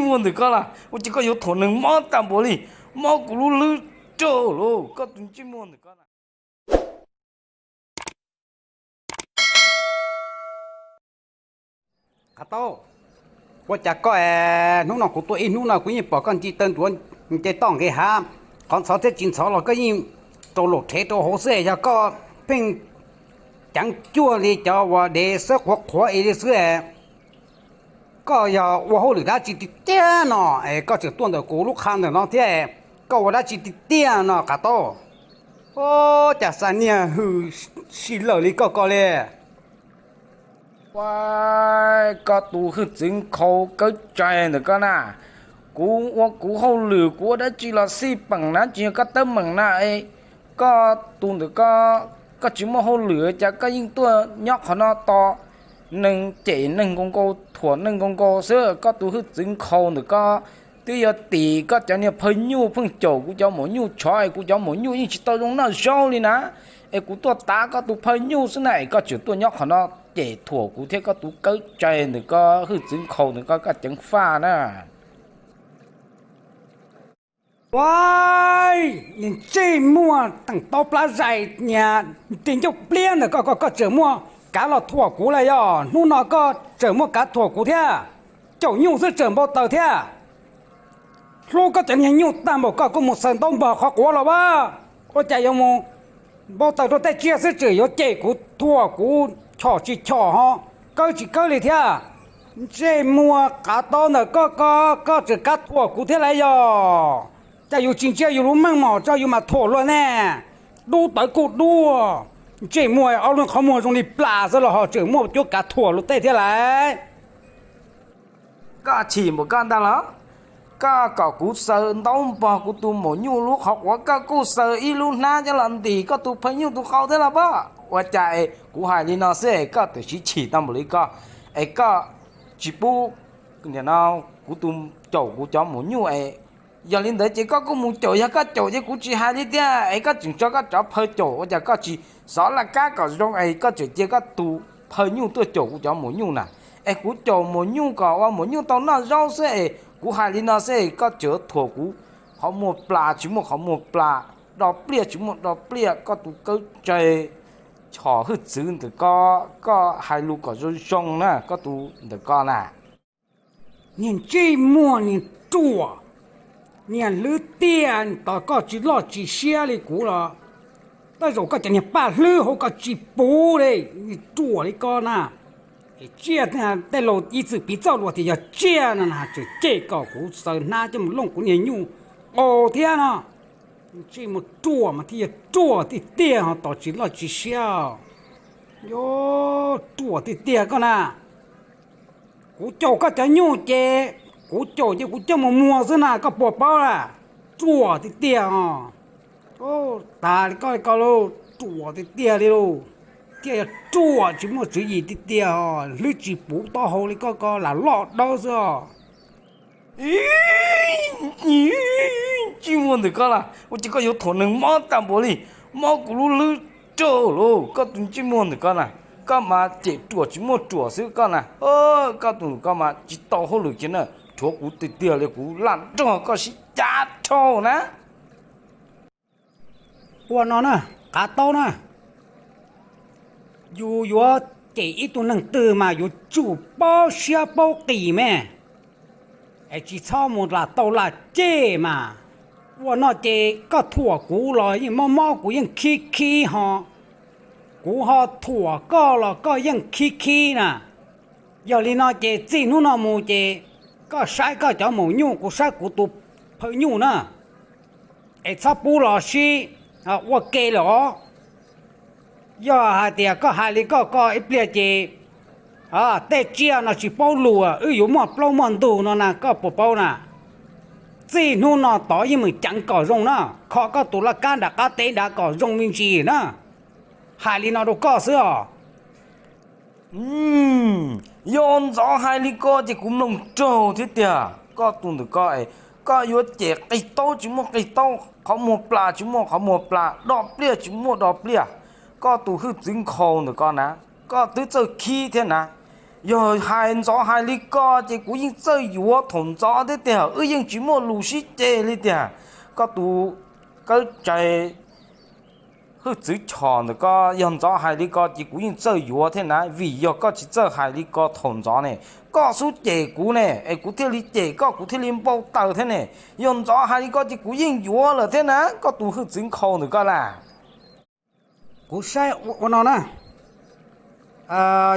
muag ntawm koj las, ua cas koj yuav thuam neeg mob tag npaum li, mob kuv lub hlwb raug lauj, koj tus ntsej muag ntawm koj na. Qav Taub, ua cas koj, hnub no kuv tuaj ib hnub no kuv yeej pom koj nce taw nruav nce toj nqis hav, qhov ntxhov thiab tsis ntxhov los koj yeej rau laum rhev rau hauv xwb, yog koj pheej ceev cuag li cov uas dev xwb qhuav qhuav li xwb. Koj yog ua hauj lwm dab tsi tiag tiag no es koj tseem tuaj ntawm kuv lub qhab ntawm no thiab? Koj ua dab tsi tiag tiag no Qav Taub? Ua cas xa niag hwj si lawm li koj ko li? Ua, koj tus hwj txwv nkhaus kawb tsawg ntawm koj na. Kuv ua kuv hauj lwm, kuv ua dab tsi los xij peem na, tsis yog koj teeb meem na. Koj tus ntawm koj, koj tsis muaj hauj lwm cas koj yeej tuaj nyob qhov no tos neeg cem neeg nkaus nkaus, thuam neeg nkaus nkaus xwb. Koj tus hwj txwv nkhaus ntawm koj, twb yog tim koj cov niag phawj nyuj pheej caum kuv cov maum nyuj tshov es kuv cov maum nyuj yeej tsis tau zoo noj zaub li na. Es kuv tuaj tav koj tus phawj nyuj xwb na es koj tseem tuaj nyob qhov no cem thuam kuv thiab koj tus kawb tsawg ntawm koj, hwj txwv nkhaus ntawm koj, koj ceev faj na. Ua, niag ntsej muag teem taub plab zais, niag nrig ncauj pliab ntawm koj, koj tseem muaj kav los thuam kuv lawm yog? Hnub no koj tseem muaj kav thuam kuv thiab? Caum nyuj xwb tseem npau taws thiab. Hlub koj cov niag nyuj tag npaum koj kuj mus xaws ntaub npog qhov quav los as, ua cas yuav mus npau taws rau tej tsiaj xwb tseem yuav cem kuv thuam kuv chom tsis chom ho kawb tsis kawb li thiab. Ntsej muag Qav Taub ntawm koj, koj tseem kav thuam kuv thiab lawm yog? Cas yus tsis ntsia yus lub meej mom tso yus mam thuam luag ne? Dub tawv kuj dub, ntsej muag ob lub qhov muag zoo li plas xwb los ho tseem muaj cuab kav thuam luag tej thiab lawm. Koj chim npaum koj ntag los? Koj kom kuv xaws ntaub npog kuv tus maum nyuj lub qhov quav, koj kuj xaws ib lub hnab coj los ntim koj tus phawj nyuj tus qau thiab los pob? Ua cas es kuv hais li no xwb es koj twb sib chim tau npaum li koj, es koj tsis pub kuv tus caum kuv cov maum nyuj es. Yog li ntawd ces koj kuj mus caum, yog koj caum ces kuv tsis hais li thiab es koj tseem tso koj cov phawj caum, ua cas koj tsis xov laj kab kom zoo es koj tseem cia koj tus phawj nyuj tuaj caum kuv cov maum nyuj na? Es kuv caum maum nyuj kom ua maum nyuj tau noj zaub xwb es kuv hais li no xwb es koj tseem thuam kuv qhov muag plas tsis muaj qhov muag plas, do pliaj tsis muaj do pliaj, koj tus kawb tsawg chom hwj txwv ntawm koj, koj hais lus kom zoo zoo na koj tus ntawm koj na. Niag ntsej muag niag ruam, niag hlwb tiag, tos koj tsis loj tsis siab li kuv los tej zaum koj cov niag paj hlwb hauv koj tsis puv li, ruam li koj na. Tsiaj tej laus ib txwm piv txoj lus tias yog tsiaj no na tseem cem kom kuv xaws hnab coj mus looj kuv niag nyuj qau thiab no. Ntsej muag ruam mas thiaj yog ruam tiag tiag ho tos tsis loj tsis siab. Yog ruam tiag tiag koj na. Kuv caum koj cov nyuj ces kuv caum ces kuv coj mus muag xwb na, koj puas paub lawm? Ruam tiag tiag os. Tag li koj li ko lauj, ruam tiag tiag li lauj. Thiaj yog ruam tsis muaj tswv yim tiag tiag os, hlwb tsis puv taub hau li koj ko lam loj dawb xwb os. Ntsej muag ntawm koj las, ua cas koj yuav thuam neeg mob tag npaum li, mob kuv lub hlwb raug lauj, koj tus ntsej muag ntawm koj na. Koj mas cem ruam tsis muaj ruam xwb koj na. Koj tus ntawm koj mas tsis tau hauj lwm kiag na, rhuav kuv tiag tiag li, kuv laj nrog koj sib cav dhau na. Ua no na, Qav Taub na, yus yuav cem ib tug neeg twg mas yuav tsum paub siab paub qis me, es tsis txhob mus lam tau lam cem mas. Ua no ces koj thuam kuv los yeej mob mob kuv yeej khib khib ho, kuv ho thuam koj los koj yeej khib khib na. Yog li no ces txij hnub no mus ces koj saib koj cov maum nyuj, kuv saib kuv tus phawj nyuj na, es txhob pub los sib ua ke lawm os. Yog hais tias koj hais li koj ko ib pliag ces tej tsiaj no tsis paub lus, wb yuav muaj plaub muaj ntug no na, koj puas paub na? Txij hnub no tod yeej meem ceev kom zoo na, kho koj tus laj kab nram qab teb nrad kom zoo me ntsis na. Hais li no rau koj xwb os. Yog ntxov hais li ko ces kuv mloog raug thiab tiag. Koj tus ntawm koj es, koj yuav cem qig taub tsis muaj qig taub, qhov muag plas tsis muaj qhov muag plas, do pliaj tsis muaj do pliaj. Koj tus hwj txwv nkhaus ntawm koj na, koj twb txawj khib thiab na. Yog hais Ntxov hais li ko ces kuv yeej txawj yuav thaum Ntxov thiab tiag, wb yeej tsis muaj lus sib ceg li tiag. Koj tus Kawb Tsai Hwj Txwv Chos ntawm ko, yog Ntxov hais li ko ces kuv yeej txawj yuav thiab na, vim yog koj tsis txawj hais li ko thaum Ntxov ne, koj xub cem kuv ne, es kuv thiaj li cem koj, kuv thiaj li npau taws thiab ne. Yog Ntxov hais li ko ces kuv yeej yuav lawm thiab na, koj tus Hwj Txwv Nkhaus ntawm ko las. Kuv saib ua no na,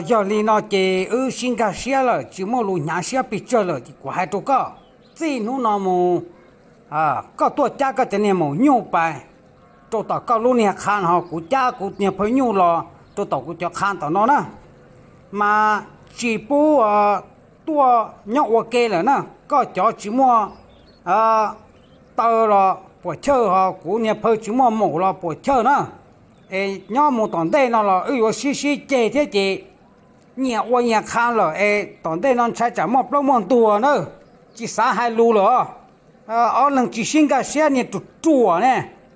yog li no ces wb sib nkag siab lawm, tsis muaj lus hnyav siab pes tsawg lawm ces kuv hais rau koj, txij hnub no mus koj tuaj cab koj cov niag maum nyuj pais rau tom koj lub niag qha ho kuv cab kuv niag phaj nyuj los rau tom kuv cov qha tom no na, mas tsis pub tuaj nyob ua ke lawm na. Koj cov tsis muaj taw los puas chawj, ho kuv niag phaj tsis muaj maum los puas chawj na. Es nyob mus tom ntej no los wb yuav sib sib ceg thiab ces nyias ua nyias qha lawm es tom ntej no ntshai tsam muaj plaub muaj ntug na. Tsis xav hais lus lawm os. Ob leeg tsis sib nkag siab niag ruam ruam ne,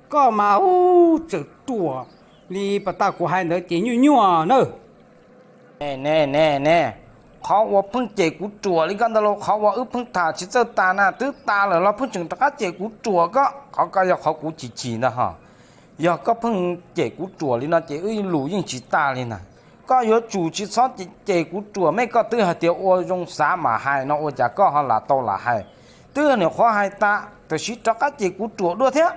koj mas ub tseem ruam li pas tas kuv hais ntawd ces nyuaj nyuaj na. Ne ne ne, qhov uas pheej cem kuv ruam li koj ntawd los qhov uas wb pheej tham tsis txawj tas na, twb tas lawm los pheej tseem rov qab cem kuv ruam koj, qhov ko yog qhov kuv chim chim ntag ho. Yog koj pheej cem kuv ruam li no ces wb lus yeej tsis tas li ntag. Koj yuav tsum tsis txhob cem kuv ruam me, koj twb hais tias ua zoo xav mam hais no ua cas koj ho lam tau lam hais. Twb nyuam qhuav hais tas tab sis rov qab cem kuv ruam dua thiab.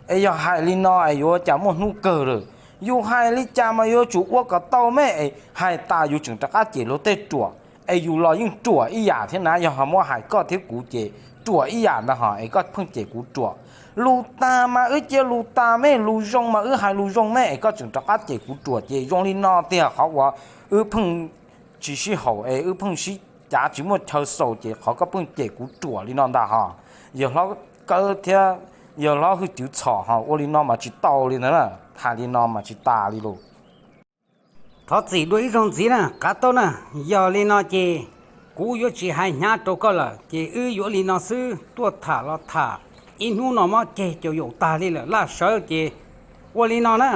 Es yog hais li no es yuav cas muaj hnub kawg lawm. Yus hais li cas mas yuav tsum ua kom tau me, es hais tas yus tseem rov qab cem luag tej ruam, es yus los yeej ruam ib yam thiab na. Yog ho muab hais koj thiab kuv ces ruam ib yam ntag ho es koj pheej cem kuv ruam. Lus tag mas wb cia lus tag me, lus zoo mas wb hais lus zoo me, es koj tseem rov qab cem kuv ruam ces zoo li no tiag. Qhov uas wb pheej tsis sib haum es wb pheej sib cav tsis muaj chaw xaus ces qhov koj pheej cem kuv ruam li no ntag ho. Yawg hlob Kawb thiab yawg hlob Hwj Txwv Chos ho ua li no mas tsis tau li ntag na. Hais li no mas tsis tas li lus. Thov txim dua ib zaug ntxiv na Qav Taub na, yog li no ces kuv yuav tsis hais hnyav rau koj lawm ces wb yuav li no xwb, tuaj tham los tham, ib hnub no mob ceg caum yaum tag li lawm laj sawv ces ua li no na,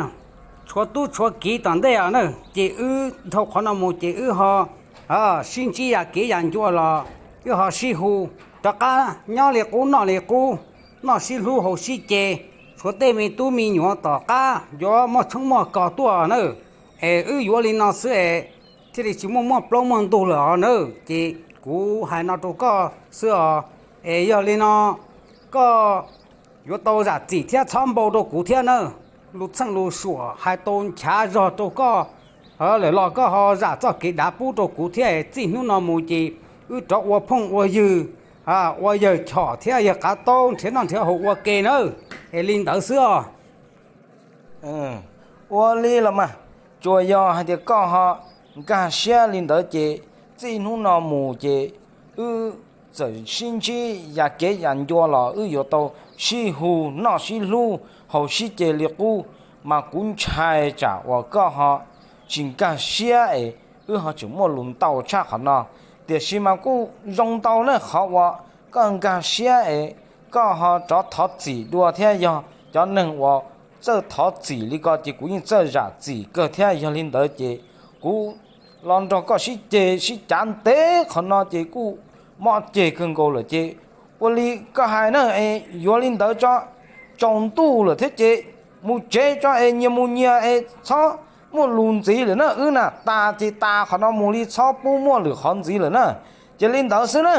tshuav tub tshuav kiv tom ntej os na, ces wb dhau qhov no mus ces wb ho sib ntsib yam kev yam ncua los wb ho sib hu rov qab nyob li qub noj li qub, noj sib hlub haus sib ce, tshuav tej me tub me nyuam tom qab yuav muaj tshoob muaj kos tuaj na. Es wb yuav li no xwb es thiaj li tsis muaj muaj plaub muaj ntug lawm os na. Ces kuv hais no rau koj xwb os. Es yog li no koj yuav tau zam txim thiab txhob npau rau kuv thiab na. Lus txheej lus suam hais tau nchav zog rau koj lawm los koj ho zam txoj kev dav pub rau kuv thiab. Txij hnub no mus ces wb rov ua phooj ua ywg, ua yawg Chom thiab yawg Qav Taub nrhiav noj nrhiav haus ua ke nawb. Es li ntawd xwb os. Ua li los mas, tsuas yog hais tias koj ho nkag siab li ntawd ces txij hnub no mus ces wb txawm sib ntsib ya kev ya ncua los wb yuav tau sib hu noj sib hlub haus sib ce li qub. Mas kuv ntshai tsam uas koj ho tsis nkag siab es wb ho tseem muaj lus ntau tshaj qhov no. Tiam sis mas kuj zoo ntau na qhov uas koj nkag siab es koj ho rov thov txim dua thiab. Yog cov neeg uas txawj thov txim li ko ces kuv yeej txawj zam txim kawg thiab. Yog li ntawd ces kuv los nrog koj sib ceg sib cav ntev qhov no ces kuj mob ceg kawg nkaus lawm ces ua li koj hais na es yuav li ntawd tso. Tsaus ntuj lawm thiab ces mus tsev tso es nyias mus nyias es txhob muaj lus ntxiv lawm na. Wb na tas ces tas qhov no mus li, txhob pub muaj lwm qhov ntxiv lawm na. Ces li ntawd xwb na.